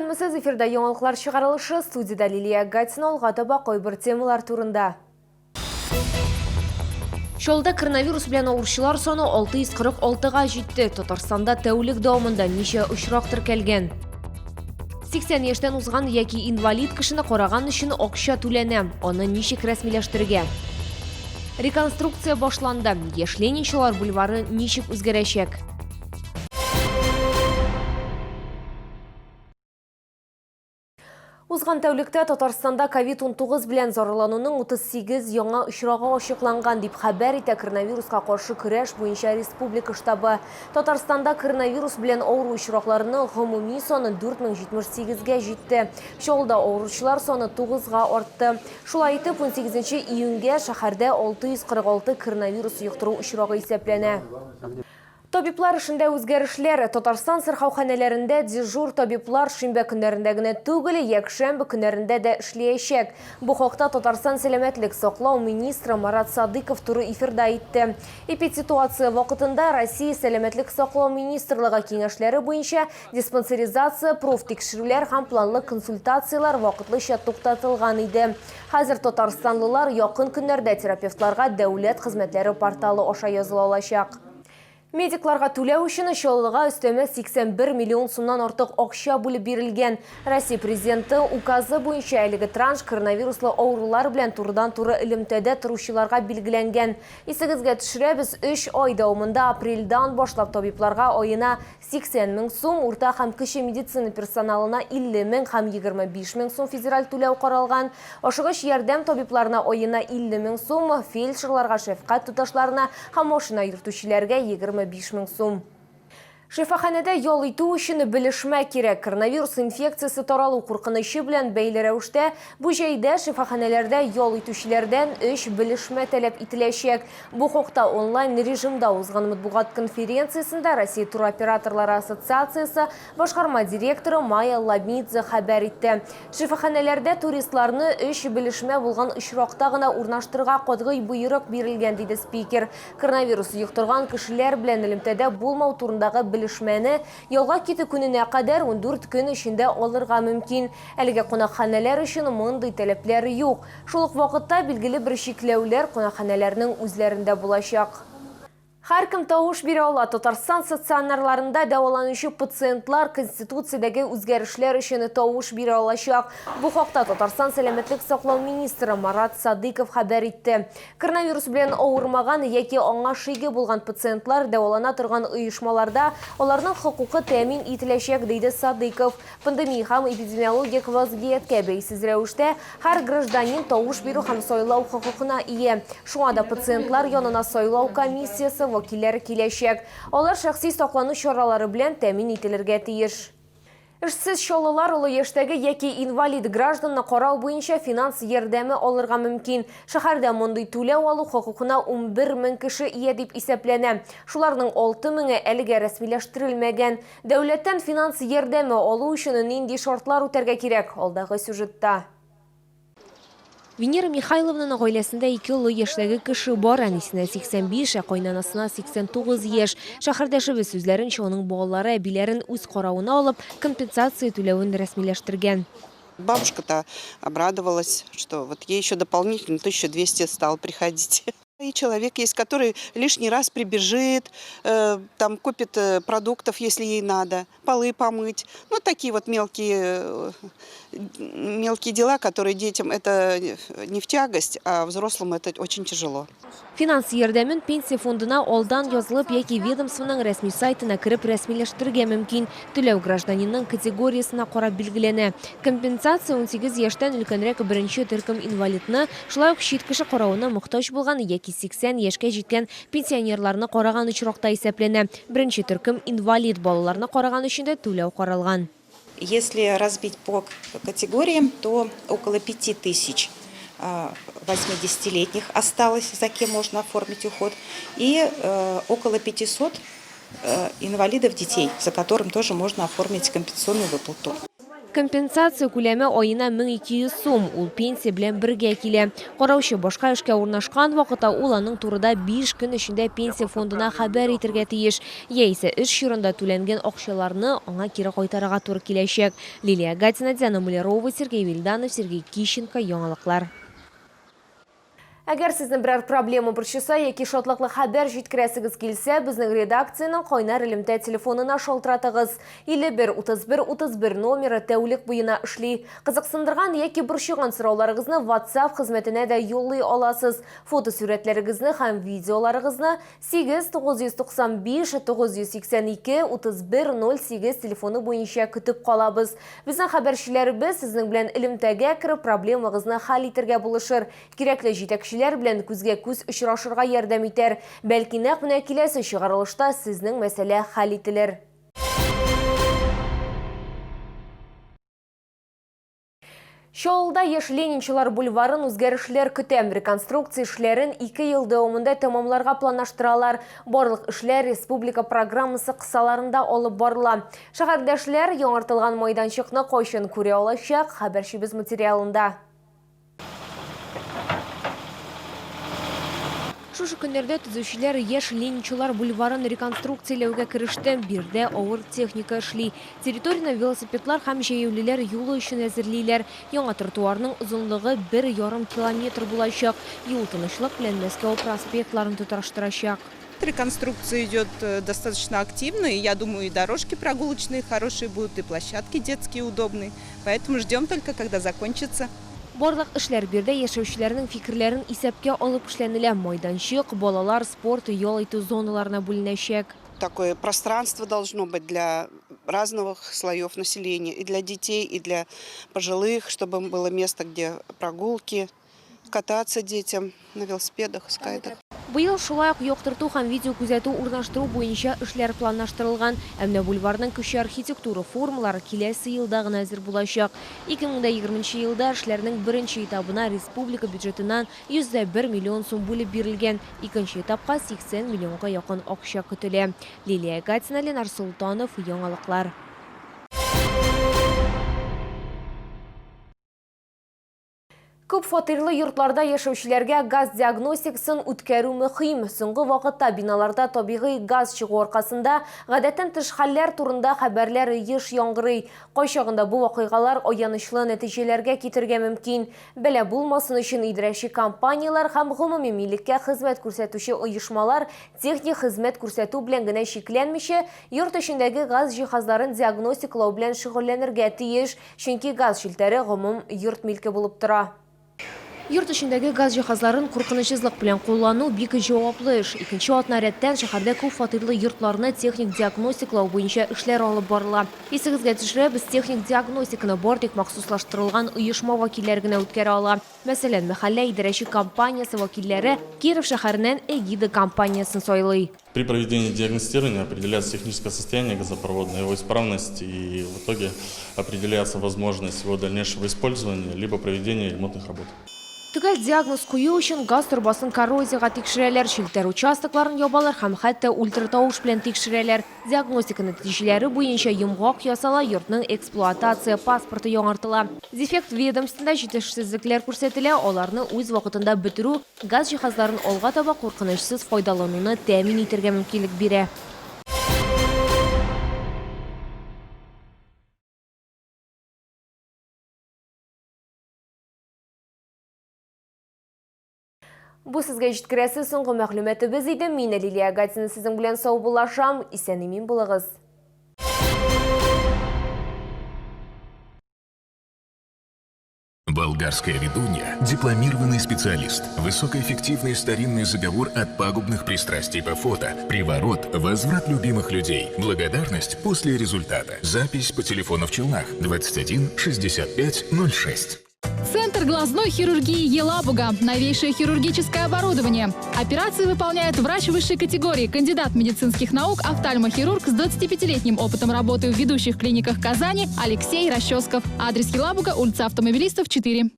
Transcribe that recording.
Исәнмесез, эфирда яңалыклар чыгарылышы, студиядә Лилия Гатина, алга таба кайбер темалар турында. Чаллыда коронавирус белән авыручылар саны 646-га җитте. Татарстанда тәүлек дәвамында ничә очрак теркәлгән? 80 яшьтән узган яки инвалид кешене караган өчен акча түләнә. Аны ничек рәсмиләштерергә? Реконструкция башланды. Яшь ленинчылар бульвары ничек үзгәрәчәк? Узган тәүлектә Татарстанда ковид-19 белән зарарлануның 38 яңа очрагы ачыкланган, дип хәбәр итә коронавируска каршы көрәш буенча республика штабы. Татарстанда коронавирус белән авыру очракларының гомуми саны 4078 гә җитте. Чаллыда авыручылар саны 9 га артты. Шулай итеп, 18 июньгә шәһәрдә 646 коронавирус йоктыру очрагы исәпләнә. Табиблар эшендә үзгәрешләр. Татарстан сырхауханәләрендә дежур табиблар шимбә көннәрендә генә түгел, якшәмбе көннәрендә дә эшләячәк. Бу хакта Татарстан сәламәтлек саклау министры Марат Садыйков туры эфирда әйтте. Эпидситуация вакытында Россия Сәламәтлек саклау министрлыгы киңәшләре буенча диспансеризация, профтикшерүләр һәм планлы консультацияләр вакытлыча туктатылган иде. Хәзер татарстанлылар якын көннәрдә терапевтларга дәүләт хезмәтләре порталы аша языла алачак. Медикларга түләү өчен Чаллыга өстәмә 81 миллион сумнан артык акча бүлеп бирелгән. Россия Президенты указы буенча әлеге транш коронавируслы авырулар белән турыдан-туры элемтәдә торучыларга билгеләнгән. Исегезгә төшерәбез, өч ай дәвамында апрельдан башлап табибларга аена 80 мең сум, урта һәм кече медицина персоналына 50 мең һәм 25 мең сум федераль түләү каралган. Ашыгыч ярдәм табибларына аена 50 мең сум, фельдшерларга, шәфкать туташларына һәм машина йөртүчеләргә 25 мең сум. Шифаханәдә ял итү өчен белешмә кирәк. Коронавирус инфекциясе таралу куркынычы белән бәйле рәвештә, бу җәйдә шифаханәләрдә ял итүчеләрдән өч белешмә таләп ителәчәк. Бу хакта онлайн режимда узган матбугат конференциясендә Россия туроператорлары ассоциациясе башкарма директоры Майя Лабидзе хәбәр итте. Шифаханәләрдә туристларны өч белешмә булган очракта гына урнаштырырга катгый боерык бирелгән, диде спикер. Коронавирус йоктырган кешеләр белән элемтәдә булмау турындагы белешмәне ялга китү көненә кадәр 14 көн эчендә алырга мөмкин. Әлегә кунакханәләр өчен мондый таләпләр юк. Шул ук вакытта билгеле бер чикләүләр кунакханәләрнең үзләрендә булачак. Һәркем тавыш бирә ала. Татарстан стационарларында дәваланучы пациентлар Конституциядәге үзгәрешләр өчен тавыш бирә алачак. Бу хакта Татарстан сәламәтлек саклау министры Марат Садыйков хәбәр итте. Коронавирус белән авырмаган яки аңа шиге булган пациентлар дәвалана торган оешмаларда аларның хокукы тәэмин ителәчәк, диде Садыйков. Пандемия һәм эпидемиологик вазгыятькә бәйсез рәвештә, һәр гражданин тавыш бирү һәм сайлау хокукына ия. Шуңа да пациентлар янына сайлау комиссиясе вәкилләре киләчәк. Алар шәхси саклану чаралары белән тәэмин ителергә тиеш. Эшсез чаллылар олы яшьтәге яки инвалид гражданны карау буенча финанс ярдәме алырга мөмкин. Шәһәрдә мондый түләү алу хокукына 11 мең кеше ия дип исәпләнә. Шуларның 6 меңе әлегә рәсмиләштерелмәгән. Дәүләттән финанс ярдәме алу өчен нинди шартлар үтәргә кирәк? Алдагы сюжетта. Венера Михайловнаның гаиләсендә ике олы яшьтәге кеше бар, әнисенә 85, ә кайнанасына 89 яшь. Шәһәрдәшебез сүзләренчә, аның балалары әбиләрен үз каравына алып, компенсация түләвен рәсмиләштергән. Бабушка-то обрадовалась, что вот ей еще дополнительно 1200 стало приходить. И человек есть, который лишний раз прибежит, там купит продуктов, если ей надо, полы помыть. Ну, такие вот мелкие дела, которые детям это не в тягость, а взрослым это очень тяжело. Финанс ярдәмен пенсия фондына алдан язылып яки ведомствоның рәсми сайтына кереп рәсмиләштерергә мөмкин. Түләү гражданинның категориясенә карап билгеләнә. Компенсация 18 яшьтән өлкәнрәк беренче төркем инвалидны, шулай ук чит кеше каравына мохтаҗ булган яки 80 яшькә җиткән пенсионерларны караган очракта исәпләнә. Беренче төркем инвалид балаларны караган өчен дә түләү каралган. Если разбить по категориям, то около 5000 80-летних осталось, за кем можно оформить уход, и около 500 инвалидов детей, за которым тоже можно оформить компенсационную выплату. Компенсация күләме аена 1200 сум, ул пенсия белән бергә килә. Караучы башка эшкә урнашкан вакытта ул аның турыда 5 көн эчендә пенсия фондына хәбәр итәргә тиеш. Яисә эш чорында түләнгән акчаларны аңа кире кайтарырга туры киләчәк. Лилия Гатина, Диана Мулярова, Сергей Вильданов, Сергей Кищенко. Яңалыклар. Әгәр сезне берәр проблема борчыса яки шатлыклы хәбәр җиткерәсегез килсә, безнең редакциянең кайнар элемтә телефонына шалтыратыгыз. 51 31 31 номеры тәүлек буена эшли. Кызыксындырган яки борчыган сорауларыгызны WhatsApp хезмәтенә дә юллый аласыз. Фотосурәтләрегезне һәм видеоларыгызны 8 995 982 31 08 телефоны буенча көтеп калабыз. Безнең хәбәрчеләребез сезнең белән элемтәгә кереп, проблемагызны хәл итәргә булышыр. Кирәкле җитәкчеләр белән күзгә-күз очрашырга ярдәм итәр. Бәлки нәкъ менә киләсе чыгарылышта сезнең мәсьәлә хәл ителер. Чаллыда Яшь Ленинчылар бульварын үзгәрешләр көтә. Реконструкция эшләрен 2 ел дәвамында тәмамларга планлаштыралар. Барлык эшләр республика программасы кысаларында алып барыла. Шәһәрдәшләр яңартылган майданчыкны кайчан күрә алачак, хәбәрчебез материалында. Шушы көннәрдә төзүчеләр Яшь Ленинчылар бульварын реконструкцияләүгә кереште. Биредә авыр техника эшли. Территорияне велосипедлар һәм җәяүлеләр юлы өчен әзерлиләр. Яңа тротуарның озынлыгы 1,5 километр булачак. Юл Тынычлык белән Мәскәү проспектларын тоташтырачак. Реконструкция идет достаточно активно, и я думаю, и дорожки прогулочные хорошие будут, и площадки детские удобные. Поэтому ждем только, когда закончится. Барлык эшләр биредә яшәүчеләрнең фикерләрен исәпкә алып эшләнелә. Майданчык, балалар, спорт, ял итү зоналарына бүленәчәк. Такое пространство должно быть для разных слоев населения, и для детей, и для пожилых, чтобы было место, где прогулки, кататься детям на велосипедах, скайтах. Быел шулай ук яктырту һәм видеокүзәтү урнаштыру буенча эшләр планлаштырылган. Ә менә бульварның кече архитектура формалары киләсе елда гына әзер булачак. 2020 елда эшләрнең беренче этабына республика бюджетыннан 101 миллион сум бүлеп бирелгән. Икенче этапка 80 миллионга якын акча көтелә. Лилия Гатина, Ленар Солтанов, Яңалыклар. Күп фатирлы йортларда яшәүчеләргә газ диагностикасын үткәрү мөһим. Соңгы вакытта биналарда табигый газ чыгу аркасында гадәттән тыш хәлләр турында хәбәрләр еш яңгырый. Кайчагында бу вакыйгалар аянычлы нәтиҗәләргә китерергә мөмкин. Бәла булмасын өчен идарәче компанияләр һәм гомуми милеккә хезмәт күрсәтүче оешмалар техник хезмәт күрсәтү белән генә чикләнмичә, йорт эчендәге газ җиһазларын диагностикалау белән шөгыльләнергә тиеш. Чөнки газ челтәре гомум йорт милке булып тора. Йорт эчендәге газ җиһазларын куркынычсызлык белән куллану бик җаваплы эш. Икенче атна рәттән шәһәрдә күп фатирлы йортларны техник диагностикалау буенча эшләр алып барыла. Исегезгә төшерәбез, техник диагностиканы бары тик махсуслаштырылган оешма вәкилләре генә үткәрә ала. Мәсәлән, мәхәллә идарәче компаниясе вәкилләре Киров шәһәреннән Эгида компаниясен сайлый. При проведении диагностирования определяется техническое состояние газопровода, его исправность и в итоге определяется возможность его дальнейшего использования либо проведения ремонтных работ. Төгәл диагноз кую өчен газ торбасын коррозиягә тикшерәләр, челтәр участокларын ябалар һәм хәтта ультратавыш белән тикшерәләр. Диагностика нәтиҗәләре буенча йомгак ясала, йортның эксплуатация паспорты яңартыла. Дефект ведомствында җитешсезлекләр күрсәтелә, аларны үз вакытында бетерү газ җиһазларын алга таба куркынычсыз файдалануны тәэмин итәргә мөмкинлек бирә. Бу сезгә җиткерәсе соңгы мәгълүматыбыз иде. Мин Лилия Гатина сезнең белән саубуллашам. Исән-имин булыгыз. Болгарская ведунья – дипломированный специалист. Высокоэффективный старинный заговор от пагубных пристрастий по фото, приворот, возврат любимых людей, благодарность после результата. Запись по телефону в Челнах 21 65 06. Центр глазной хирургии Елабуга. Новейшее хирургическое оборудование. Операции выполняет врач высшей категории, кандидат медицинских наук, офтальмохирург с 25-летним опытом работы в ведущих клиниках Казани Алексей Расческов. Адрес Елабуга, улица Автомобилистов, 4.